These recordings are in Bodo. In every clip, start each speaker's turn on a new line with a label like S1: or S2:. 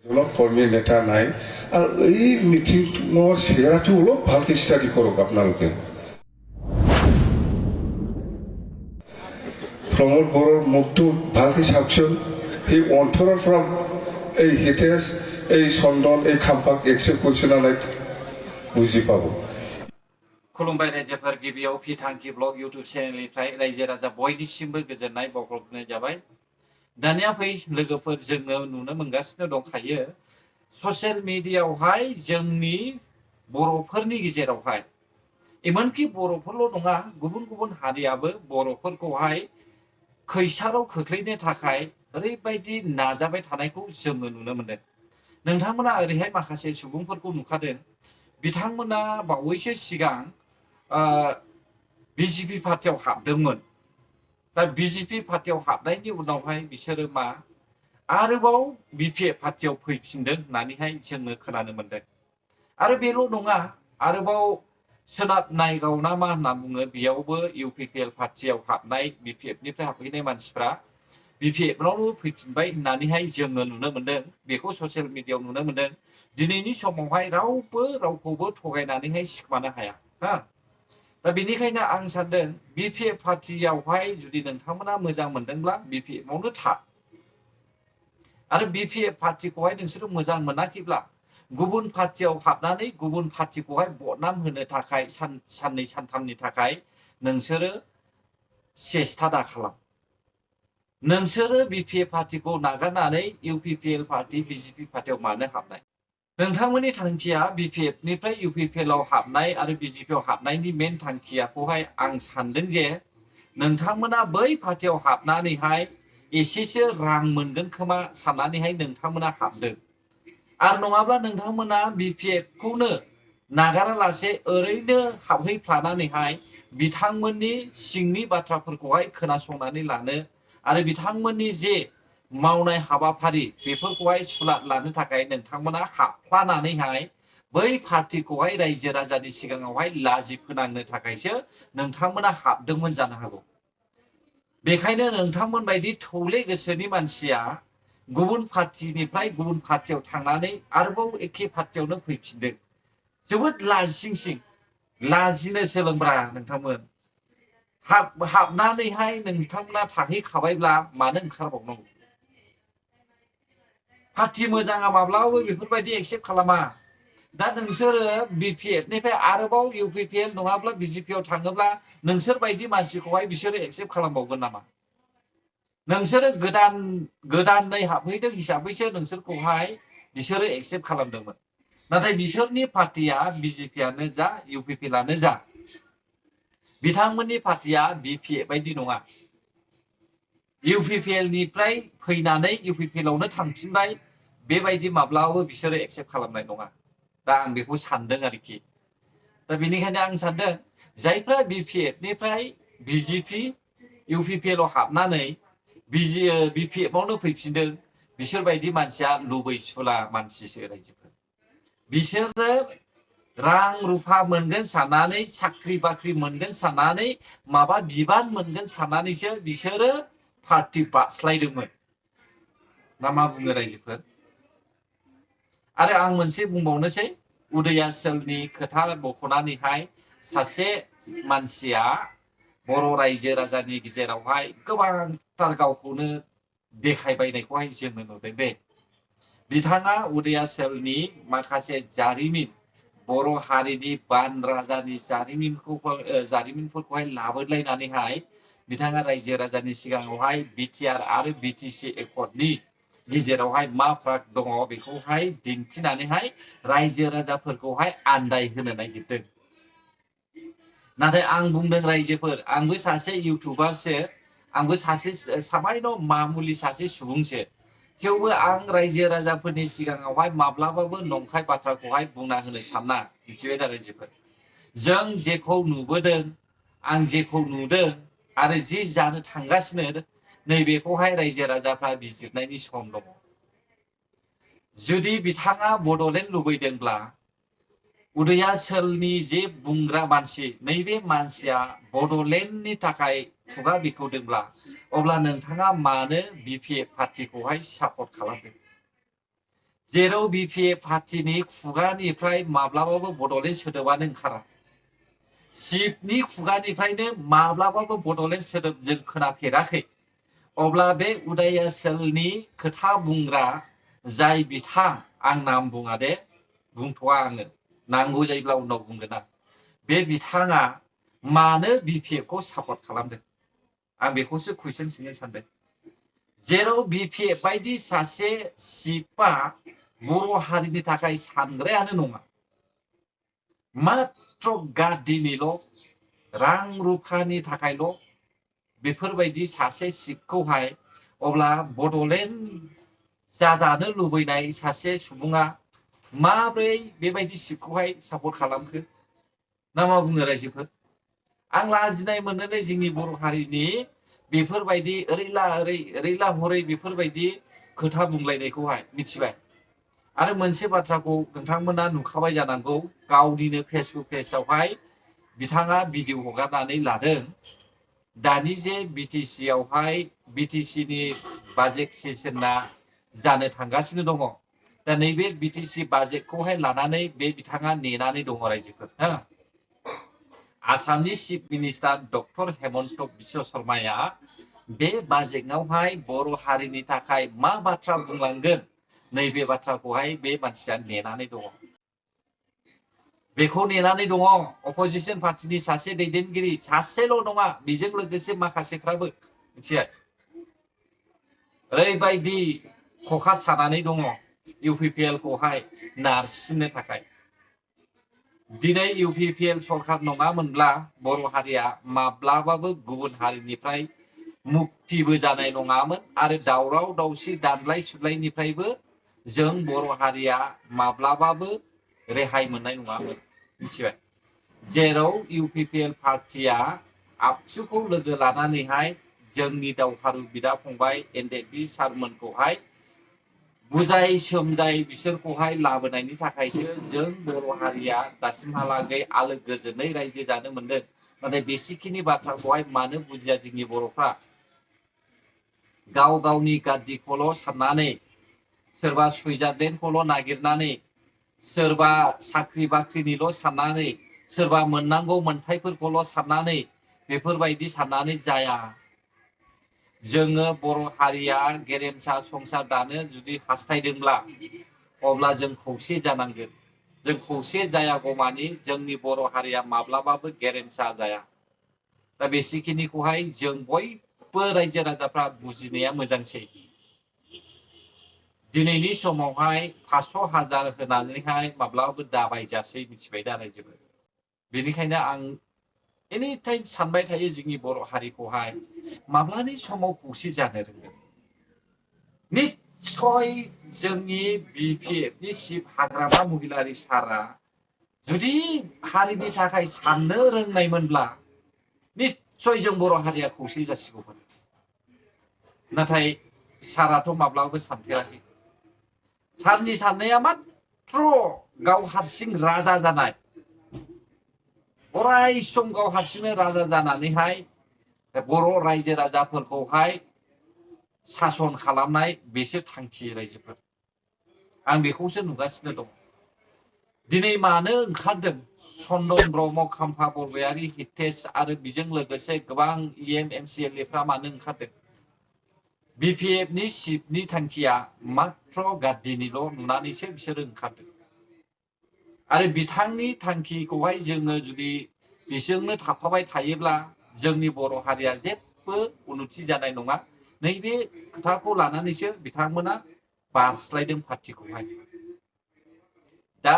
S1: কর্মী নেতা নাই আর এই মিটিং সেরাটো অলপ ভালকে ষ্টাডি কৰক আপোনালোকে প্ৰমোদ বড়োৰ মুখটো ভালকে চাওকচোন সেই অন্তৰৰ পৰা এই হিতেশ এই চন্দন এই খাম্পাক একচেপ্ট কৰিছে না নাই বুজি পাব
S2: खुलुमबाय रायजोफोर गिबियाव फिथांखि ब्लग इउटुब चेनेलनिफ्राय रायजो राजा बयनिसिमबो गोजोननाय बावहरनाय जाबाय दानिया फै लोगोफोर जोङो नुनो मोनगासिनो दंखायो ससियेल मिडियायावहाय जोंनि बर'फोरनि गेजेरावहाय एमनकि बर'फोरल' नङा गुबुन गुबुन हारियाबो बर'फोरखौहाय खैसाराव खोख्लैनो थाखाय ओरैबायदि नाजाबाय थानायखौ जोङो नुनो मोनदों नोंथांमोना ओरैहाय माखासे सुबुंफोरखौ नुखादों बिथांमोना बावैसो सिगां बीजेपी पार्टियाव हाबदोंमोन दा बीजेपी पार्टियाव हाबनायनि उनावहाय बिसोरो मा आरोबाव बीपीएफ पार्टियाव फैफिनदों होननानैहाय जोङो खोनानो मोनदों आरो बेल' नङा आरोबाव सोनाब नायगाव ना मा होनना बुङो बेयावबो इउपिपिएल पार्टियाव हाबनाय बीपीएफनिफ्राय हाबफैनाय मानसिफ्रा बीपीएफनावनो फैफिनबाय होननानैहाय जोङो नुनो मोनदों बेखौ ससियेल मिडियायाव नुनो मोनदों दिनैनि समावहाय रावबो रावखौबो थगायनानैहाय सिखमानो हाया हा दा बेनिखायनो आं सानदों बीपीएफ पार्टियावहाय जुदि नोंथांमोना मोजां मोनदोंब्ला बीपीएफआवनो था आरो बीपीएफ पार्टिखौहाय नोंसोरो मोजां मोनाखैब्ला गुबुन पार्टियाव हाबनानै गुबुन पार्टिखौहाय बदनाम होनो थाखाय साननै सानथामनि थाखाय नोंसोरो सेस्था दा खालाम नोंसोरो बीपीएफ पार्टिखौ नागारनानै इउपिपिएल पार्टी बीजेपी पार्टियाव मानो हाबनाय नोंथांमोननि थांखिया बीपीएफनिफ्राय इउपिपिएलआव हाबनाय आरो बीजेपीआव हाबनायनि मेन थांखियाखौहाय आं सानदों जे नोंथांमोना बै पार्टियाव हाबनानैहाय एसेसो रां मोनगोन खोमा साननानैहाय नोंथांमोना हाबदों आरो नङाब्ला नोंथांमोना बीपीएफखौनो नागारालासे ओरैनो हाबहैफ्लानानैहाय बिथांमोननि सिंनि बाथ्राफोरखौहाय खोनासंनानै लानो आरो बिथांमोननि जे मावनाय हाबाफारि बेफोरखौहाय सुलाद लानो थाखाय नोंथांमोना हाबफ्लानानैहाय बै पार्टिखौहाय रायजो राजानि सिगाङावहाय लाजि फोनांनो थाखायसो नोंथांमोना हाबदोंमोन जानो हागौ बेखायनो नोंथांमोन बायदि थौले गोसोनि मानसिया गुबुन पार्टिनिफ्राय गुबुन पार्टियाव थांनानै आरोबाव एखे पार्टियावनो फैफिनदों जोबोद लाजिंसिं लाजिनो सोलोंब्रा नोंथांमोन हाबनानैहाय नोंथांमोना थाहैखाबायब्ला मानो ओंखारबावनांगौ पार्टी मोजाङा माब्लाबाबो बेफोरबायदि एक्सेप्ट खालामा दा नोंसोरो बीपीएफनिफ्राय आरोबाव इउपिपिएल नङाब्ला बीजेपीआव थाङोब्ला नोंसोर बायदि मानसिखौहाय बिसोरो एक्सेप्ट खालामबावगोन नामा नोंसोरो गोदानै हाबहैदों हिसाबैसो नोंसोरखौहाय बिसोरो एक्सेप्ट खालामदोंमोन नाथाय बिसोरनि पार्टिया बीजेपीआनो जा इउपिपिएलआनो जा बिथांमोननि पार्टिया बीपीएफ बायदि नङा इउपिपिएलनिफ्राय फैनानै इउपिपिएलआवनो थांफिनबाय बेबायदि माब्लाबाबो बिसोरो एक्सेप्ट खालामनाय नङा दा आं बेखौ सानदों आरोखि दा बेनिखायनो आं सानदों जायफ्रा बीपीएफनिफ्राय बीजेपी इउपिपिएलआव हाबनानै बीपीएफआवनो फैफिनदों बिसोरबायदि मानसिया लुबैसुला मानसिसो रायजोफोर बिसोरो रां रुफा मोनगोन साननानै साख्रि बाख्रि मोनगोन साननानै माबा बिबान मोनगोन साननानैसो बिसोरो पार्टी बास्लायदोंमोन ना मा बुङो रायजोफोर आरो आं मोनसे बुंबावनोसै उदयाचलनि खोथा बख'नानैहाय सासे मानसिया बर' रायजो राजानि गेजेरावहाय गोबांथार गावखौनो देखायबायनायखौहाय जोङो नुदों दे बिथाङा उदयाचलनि माखासे जारिमिन बर' हारिनि बान राजानि जारिमिनफोरखौहाय लाबोलायनानैहाय बिथाङा रायजो राजानि सिगाङावहाय बिटिआर आरो बिटिसि एकर्डनि गेजेरावहाय मा फाराग दङ बेखौहाय दिन्थिनानैहाय रायजो राजाफोरखौहाय आन्दायहोनो नागिरदों नाथाय आं बुंदों रायजोफोर आंबो सासे इउटुबारसो आंबो सासे सामान्य मामुलि सासे सुबुंसो थेवबो आं रायजो राजाफोरनि सिगाङावहाय माब्लाबाबो नंखाय बाथ्राखौहाय बुंना होनो साना मिथिबाय दा रायजोफोर जों जेखौ नुबोदों आं जेखौ नुदों आरो जि जानो थांगासिनो नैबेखौहाय रायजो राजाफ्रा बिजिरनायनि सम दङ जुदि बिथाङा बड'लेण्ड लुबैदोंब्ला उदयाचलनि जे बुंग्रा मानसि नैबे मानसिया बड'लेण्डनि थाखाय खुगा बेखेवदोंब्ला अब्ला नोंथाङा मानो बीपीएफ पार्टिखौहाय सापर्ट खालामदों जेराव BPF पार्टीनि खुगानिफ्राय माब्लाबाबो बड'लेण्ड सोदोबानो ओंखारा सिपनि खुगानिफ्रायनो माब्लाबाबो बड'लेण्ड सोदोब जों खोनाफेराखै अब्ला बे उदायाचलनि खोथा बुंग्रा जाय बिथां आं नाम बुङा दे बुंथ'आ आङो नांगौ जायोब्ला उनाव बुंगोन आं बे बिथाङा मानो BPFखौ सापर्ट खालामदों आं बेखौसो कुइसन सोंनो सानदों जेराव BPF बायदि सासे सिपआ बर' हारिनि थाखाय सानग्रायानो नङा मात्र गादिनिल' रां रुफानि थाखायल' बेफोरबायदि सासे सिपखौहाय अब्ला बड'लेण्ड जाजानो लुबैनाय सासे सुबुङा माब्रै बेबायदि सिपखौहाय सापर्ट खालामखो ना मा बुङो रायजोफोर आं लाजिनाय मोनोलै जोंनि बर' हारिनि बेफोरबायदि ओरैला हरै बेफोरबायदि खोथा बुंलायनायखौहाय मिथिबाय आरो मोनसे बाथ्राखौ नोंथांमोना नुखाबाय जानांगौ गावनिनो फेसबुक पेजआवहाय बिथाङा भिडिअ हगारनानै लादों दानि जे BTC आवहाय BTCनि बाजेट सेसना जानो थांगासिनो दङ दा नैबे BTC बाजेटखौहाय लानानै बे बिथाङा नेनानै दङ रायजोफोर हा आसामनि chief minister doctor Himanta Biswa शर्माया बे बाजेटआवहाय बर' हारिनि थाखाय मा बाथ्रा बुंलांगोन नैबे बाथ्राखौहाय बे मानसिया नेनानै दङ बेखौ नेनानै दङ अपोजिशन पार्टीनि सासे दैदेनगिरि सासेल' नङा बेजों लोगोसे माखासेफ्राबो मिथिबाय ओरैबायदि खखा सानानै दङ UPPL खौहाय नारसिननो थाखाय दिनै UPPL सरखार नङामोनब्ला बर' हारिया माब्लाबाबो गुबुन हारिनिफ्राय मुक्तिबो जानाय नङामोन आरो दावराव दावसि दानलाय सुलायनिफ्रायबो जों बर' हारिया माब्लाबाबो रेहाय मोननाय नङामोन मिथिबाय जेराव UPPL पार्टीया आबसुखौ लोगो लानानैहाय जोंनि दावहारु बिदा फंबाय NDP सारमोनखौहाय बुजाय सोमजाय बिसोरखौहाय लाबोनायनि थाखायसो जों बर' हारिया दासिमहालागै आलो गोजोनै रायजो जानो मोनदों नाथाय बेसिखिनि बाथ्राखौहाय मानो बुजिया जोंनि बर'फ्रा गाव गावनि गाद्दिखौल' साननानै सोरबा सुइजारलेण्डखौल' नागिरनानै सोरबा साख्रि बाख्रिनिल' साननानै सोरबा मोननांगौ मोनथायफोरखौल' साननानै बेफोरबायदि साननानै जाया जोङो बर' हारिया गेरेमसा संसार दानो जुदि हास्थायदोंब्ला अब्ला जों खौसे जानांगोन जों खौसे जायागौमानि जोंनि बर' हारिया माब्लाबाबो गेरेमसा जाया दा बेसिखिनिखौहाय जों बयबो रायजो राजाफ्रा बुजिनाया मोजांसै दिनैनि समावहाय 500,000 होनानैहाय माब्लाबाबो दाबायजासै मिथिबाय दा रायजोफोर बेनिखायनो आं एनि टाइम सानबाय थायो जोंनि बर' हारिखौहाय माब्लानि समाव खौसे जानो रोंगोन निश्चय जोंनि BPFनि चिफ हाग्रामा महिलारि सारा जुदि हारिनि थाखाय साननो रोंनायमोनब्ला निश्चय जों बर' हारिया खौसे जासिगौमोन नाथाय साराथ' माब्लाबाबो सानफेराखै सारनि साननाया मात्र गाव हारसिं राजा जानाय अराय सम गाव हारसिंनो राजा जानानैहाय बर' रायजो राजाफोरखौहाय सासन खालामनाय बेसो थांखि रायजोफोर आं बेखौसो नुगासिनो दं दिनै मानो ओंखारदों चन्दन ब्रह्म खाम्फा बरगयारि हितेश आरो बेजों लोगोसे गोबां EM MCLAफ्रा मानो ओंखारदों BPFनि चिफनि थांखिया मात्र गाद्दिनिल' नुनानैसो बिसोरो ओंखारदों आरो बिथांनि थांखिखौहाय जोङो जुदि बिजोंनो थाफाबाय थायोब्ला जोंनि बर' हारिया जेबो उन्नति जानाय नङा नैबे खोथाखौ लानानैसो बिथांमोना बारस्लायदों पार्टीखौहाय दा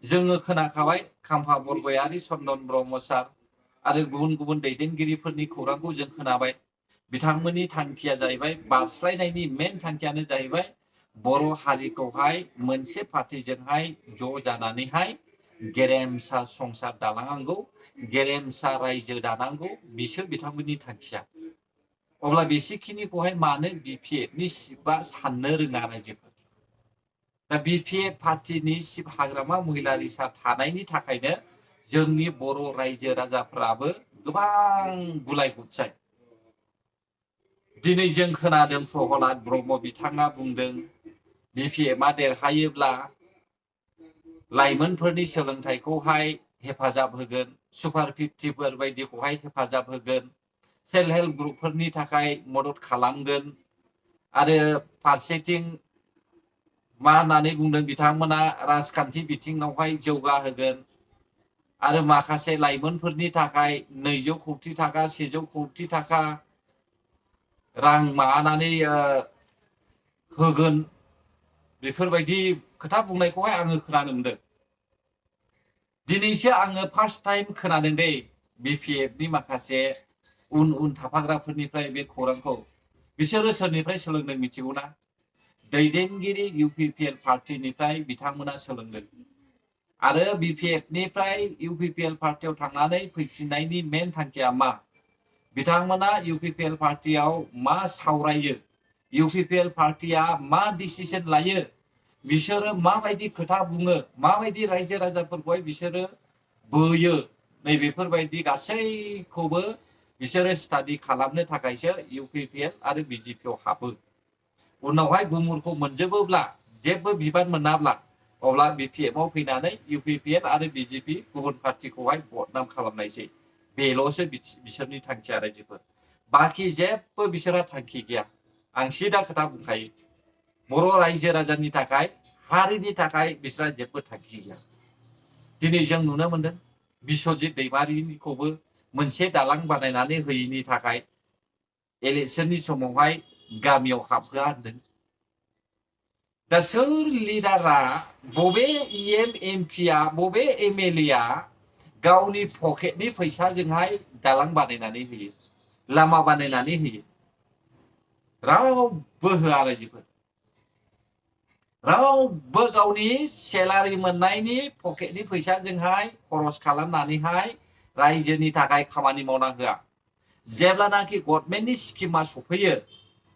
S2: जोङो खोनाखाबाय खाम्फा बरगयारि चन्दन ब्रह्म सार आरो गुबुन गुबुन दैदेनगिरिफोरनि खौरांखौ जों खोनाबाय बिथांमोननि थांखिया जाहैबाय बारस्लायनायनि मेन थांखियानो जाहैबाय बर' हारिखौहाय मोनसे पार्टीजोंहाय ज' जानानैहाय गेरेमसा संसार दालांनांगौ गेरेमसा रायजो दानांगौ बिसोर बिथांमोननि थांखिया अब्ला बेसेखिनिखौहाय मानो BPFनि चिफआ साननो रोङा रायजोफोर दा BPF पार्टीनि चिफ हाग्रामा महिलारि सार थानायनि थाखायनो जोंनि बर' रायजो राजाफ्राबो गोबां गुलाय गुजाय दिनै जों खोनादों प्रहलाद ब्रह्म बिथाङा बुंदों BPFआ देरहायोब्ला लाइमोनफोरनि सोलोंथाइखौहाय हेफाजाब होगोन, सुपार 50फोर बायदिखौहाय हेफाजाब होगोन, सेल्फ हेल्प ग्रुपफोरनि थाखाय मदद खालामगोन आरो फारसेथिं मा होननानै बुंदों बिथांमोना राजखान्थि बिथिङावहाय जौगाहोगोन आरो माखासे लाइमोनफोरनि थाखाय 200 कौटि थाखा 100 कौटि थाखा रां माबानानै होगोन बेफोरबायदि खोथा बुंनायखौहाय आङो खोनानो मोनदों। दिनैसो आङो फार्स्ट टाइम खोनादों दे BPFनि माखासे उन थाफाग्राफोरनिफ्राय बे खौरांखौ। बिसोरो सोरनिफ्राय सोलोंदों मिथिगौना? दैदेनगिरि UPPL पार्टिनिफ्राय बिथांमोना सोलोंदों आरो BPFनिफ्राय UPPL पार्टियाव थांनानै फैफिननायनि मेन थांखिया मा? बिथांमोना UPPL पार्टियाव मा सावरायो, UPPL पार्टिया मा डिसिजन लायो, बिसोरो माबायदि खोथा बुङो, माबायदि रायजो राजाफोरखौहाय बिसोरो बोयो, नैबेफोरबायदि गासैखौबो बिसोरो स्टाडि खालामनो थाखायसो UPPL आरो BJPआव हाबो। उनावहाय गुमुरखौ मोनजोबोब्ला, जेबो बिबान मोनाब्ला, अब्ला BPFआव फैनानै UPPL आरो BJP गुबुन पार्टिखौहाय बदनाम खालामनायसै। बेल'सो बिसोरनि थांखिया रायजोफोर। बाखि जेबो बिसोरहा थांखि गैया। आं सिदा खोथा बुंखायो। बर' रायजो राजानि थाखाय, हारिनि थाखाय बिसोरहा जेबो थांखि गैया। दिनै जों नुनो मोनदों बिश्वजित दैमारिखौबो मोनसे दालां बानायनानै होयैनि थाखाय इलेक्शननि समावहाय गामियाव हाबहोआ होनदों। दा सोर लिडारा, बबे EM-MPआ, बबे MLAआ गावनि पकेटनि फैसाजोंहाय दालां बानायनानै होयो, लामा बानायनानै होयो? रावबो होआ रायजोफोर। रावबो गावनि सेलारि मोननायनि पकेटनि फैसाजोंहाय खरस खालामनानैहाय रायजोनि थाखाय खामानि मावना होआ। जेब्लानाखि गभर्नमेन्टनि स्किमा सफैयो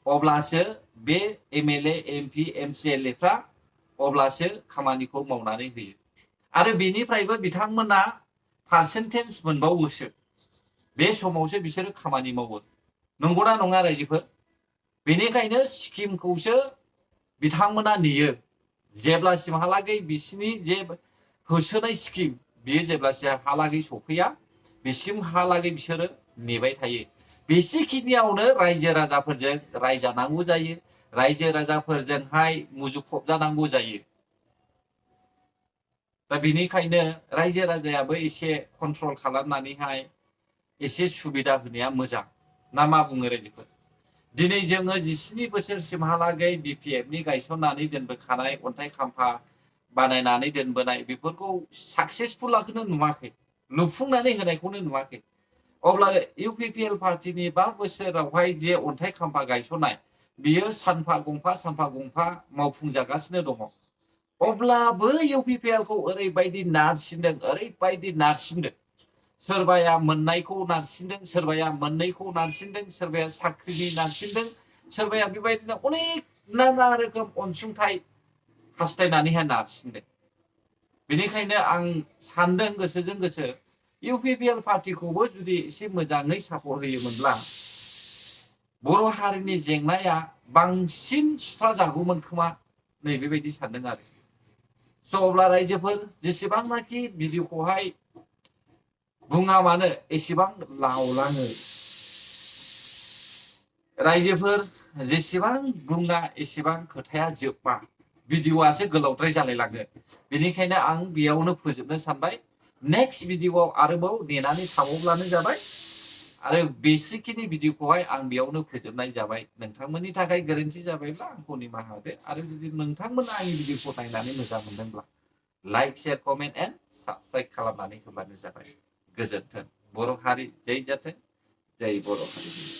S2: अब्लासो बे MLA, MP, MCLAफ्रा अब्लासो खामानिखौ मावनानै होयो आरो बेनिफ्रायबो बिथांमोना पार्सेन्टेज मोनबावोसो। बे समावसो बिसोरो खामानि मावो। नंगौना नङा रायजोफोर? बेनिखायनो स्किमखौसो बिथांमोना नेयो। जेब्लासिमहालागै बिसिनि जे होसोनाय स्किम बियो जेब्लासिमहालागै सफैया बिसिमहालागै बिसोरो नेबाय थायो। बेसेखिनियावनो रायजो राजाफोरजों रायजानांगौ जायो, रायजो राजाफोरजोंहाय मुजुखब जानांगौ जायो। दा बेनिखायनो रायजो राजायाबो एसे कन्ट्रल खालामनानैहाय एसे सुबिदा होनाया मोजां। ना मा बुङो रायजोफोर? दिनै जोङो 17 बोसोरसिमहालागै BPFनि गायसननानै दोनबोखानाय अन्थाइ खाम्फा बानायनानै दोनबोनाय बेफोरखौ साक्सेसफुलखौनो नुवाखै, लुफुंनानै होनायखौनो नुवाखै। अब्ला UPPL पार्टिनि 5 बोसोरावहाय जे अन्थाइ खाम्फा गायसननाय बियो सानफा गंफा मावफुंजागासिनो दङ। अब्लाबो UPPLखौ ओरैबायदि नारसिनदों, सोरबाया मोननायखौ नारसिनदों, सोरबाया मोननैखौ नारसिनदों, सोरबाया साख्रिनि नारसिनदों, सोरबाया बेबायदिनो अनेक नाना रोखोम अनसुंथाइ हास्थायनानैहाय नारसिनदों। बेनिखायनो आं सानदों गोसोजों गोसो UPPL पार्टिखौबो जुदि एसे मोजाङै सापर्ट होयोमोनब्ला बर' हारिनि जेंनाया बांसिन सुस्राजागौमोन खोमा, नैबेबायदि सानदों आरो। स' अब्ला रायजोफोर जेसेबांनाखि भिडिअखौहाय बुङा मानो एसेबां लावलाङो। रायजोफोर जेसेबां बुङा एसेबां खोथाया जोबा, भिडिअआसो गोलावद्राय जालायलाङो। बेनिखायनो आं बेयावनो फोजोबनो सानबाय। नेक्स्ट भिडिअआव आरोबाव नेनानै थाबावब्लानो जाबाय आरो बेसेखिनि भिडिअखौहाय आं बेयावनो फोजोबनाय जाबाय। नोंथांमोननि थाखाय गोरोन्थि जाबायब्ला आंखौ निमाहा होदो आरो जुदि नोंथांमोना आंनि भिडिअखौ नायनानै मोजां मोनदोंब्ला like, share, comment and subscribe खालामनानै होबानो जाबाय। गोजोन्थों। बर' हारि जै जाथों, जै बर' हारि।